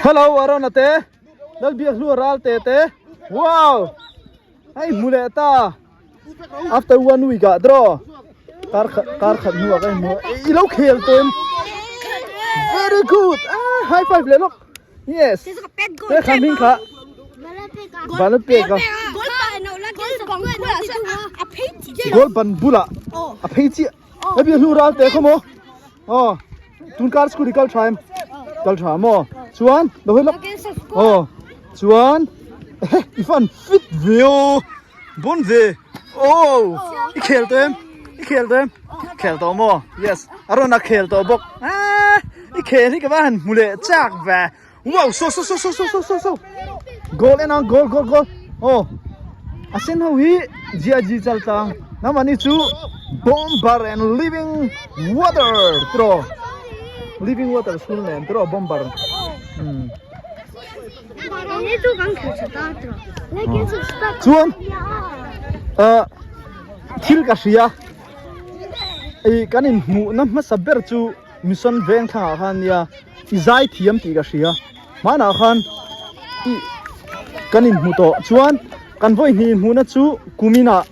Hello Arona te Lalbiak hlua ral te te wow hei hmu leh ta after one week ah draw kar khat kar khat hnuah ka hmu i lo khel tem very good ah high five leh lawk yes te khan hming kha Vanlalpek a goal ban bulah a phei chiah Lalbiak hlu ral te khaw maw aw tun kar school i kal tha em kal tha maw chuan lo hawi lawk aw chuan ehe i fan fit ve aw bon ve aw i khel tawh em i khel tawh em khel tawh maw yes a rawn a khel tawh bawk ah i khel hi ka va han hmu leh chak ve wow so so so so so so so goal en ang goal goal goal aw a sen ho hi GIG chal tlang namani chu bomber and living water tro living water school nen tro bomber um chuan ah thil ka hria ih kan inhmuhna hmasa ber chu mission veng thlangah khan nia i zai thiam tih ka hria hmanah khan ih kan inhmu tawh chuan kan vawi hnih inhmuhna chu kuminah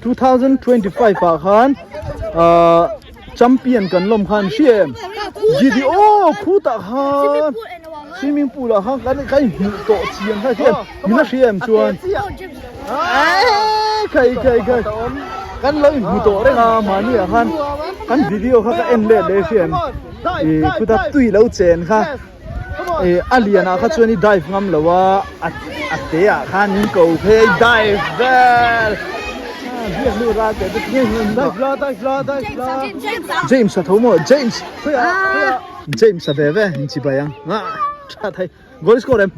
2025 ah khan ahh champion kan lawm khan hria em GD aw khutah khan swimming pool ah khan kan kan inhmuh tawh chian kha hria em min la hria em chuan eee khai khai khai kan lo inhmu tawh reng a mahni ah khan kan video kha ka en let leh hria em ih khuta tui lo chen kha ih a lian ah kha chuan i dive ngam lo a a te ah khan in ko phei dive vel biak nu ral teh te dive la dive la dive la James a tho maw James James a ve ve in chi bai ang ah tha thei goal score em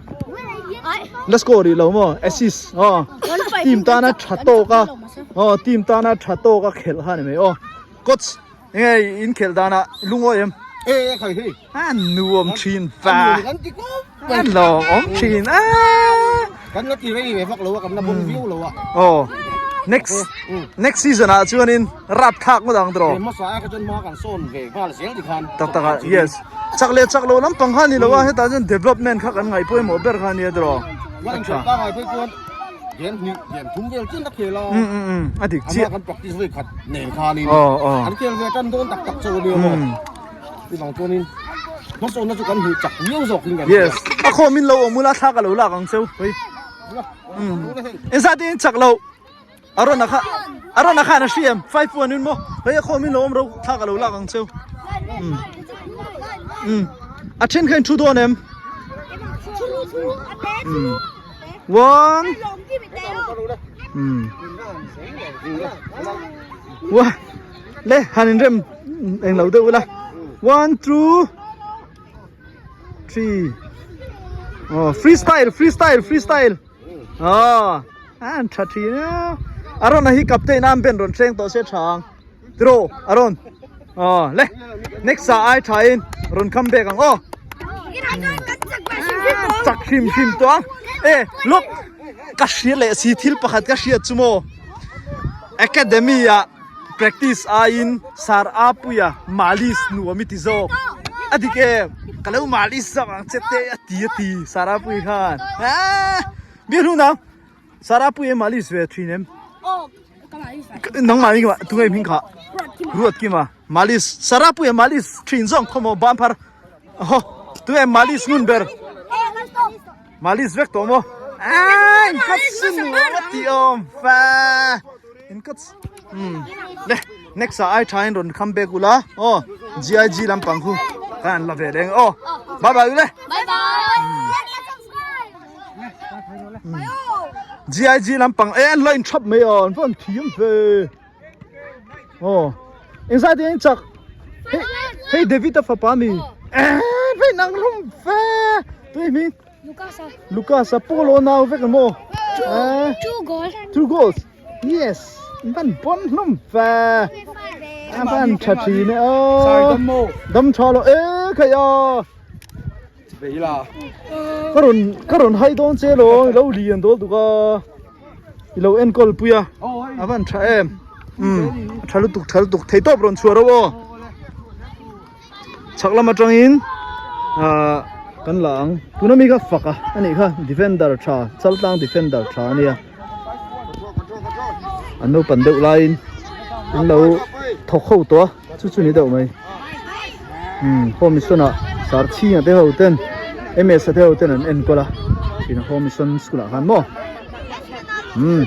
la score rih lo maw assist aw team tana tha tawk a aw team tana tha tawk a khelh kha ni mai aw coach Nge in khelh danah lungawi em? E khai hi. A nuam thin fa. Kan ti kawp. A lawm awm thin a. Kan la ti rei ve vak lo a kan la bon viau lo a. Aw. Next next season ah chuanin rap thlak ngawt ang tawh. Hmasa a kha chuan hma kan sawn ve nghal zel ti khan. Tak tak a yes. Chak leh chak lo lampang kha ni lo a hetah chuan development kha kan ngaih pawimawh ber kha nia tawh. Kan inchhawm ta ngai phei chuan Game hnih game thum vel chin a khel a. Um um um a dik chiah. Ama kan practice voi khat nen khanin. Aw aw. An khel ve tan dawn tak tak chu ania maw. Ti bang chuanin hmasawnna chu kan hmuh chak viau zawk in kan Yes. A khawm in lo awm ula thla ka lo lak ang cheu. Hei. Um. Engzat in chak lo. A rawn a kha a rawn a khan a hri em 5 1 in maw. Hei a khawm in lo awm ro thla ka lo lak ang cheu. Um. Um. A then kha in thu dawn em? Um. One. Wa. Le han in rem eng lo deuh ula. One, two, three. Oh, freestyle, freestyle, freestyle. Oh, an tha thin a. Aron a hi captain am ben ron thleng tawh se tha ang. Tiro, Aron. Oh, le. Next ah ai tha in ron come back ang aw. Chak hrim hrim tawh ang. E, look. Ka hria leh si thil pakhat ka hriat chu maw. Academy ah practice aiin Sir Apuia malis nuam i ti zawk. A dik em? Ka lo malis zawk ang che te a ti a ti Sir Apuia khan. Ah! Biak hnu nang. Sir Apuia malis ve thin em? Nangmah hi tunge hming kha? Ruat Kima. Malis. Sir Apuia malis thin zawng khaw maw ban phar. Aw tunge malis ngun ber? Malis vek tawh maw? Aaa in cut sin a ti awm fa. In cut um le next ah ai tha in rawn come back ula aw GIG lampang khu kan an la ve reng aw. Bye bye ule. Bye bye. GIG lampang e an line thap mai a an van thiam ve aw engzai te in chak hei hei David a fapa mi eh vei nang hlawm ve tui hming Lucas a Lucas a polo nau vek emaw eh two goals two goals yes an van bon hlawm ve an van tha thin e aw dam tha lo e khai a Ka rawn ka rawn hai dawn che lo i lo lian dawl tuk a i lo enkawl pui a a van tha em umm a tha lutuk tha lutuk thei tawp rawn chhuah reuh aw chhak lam atangin ahh. kan la ang tuna mi kha fak a anih kha defender tha chaltlang defender tha ania an naupan deuh laiin an lo thawk ho tawh a chu chu ni deuh mai umm home mission ah sarchhinga te ho ten ms a te ho ten an enkawl a tihna home mission school ah khan maw umm.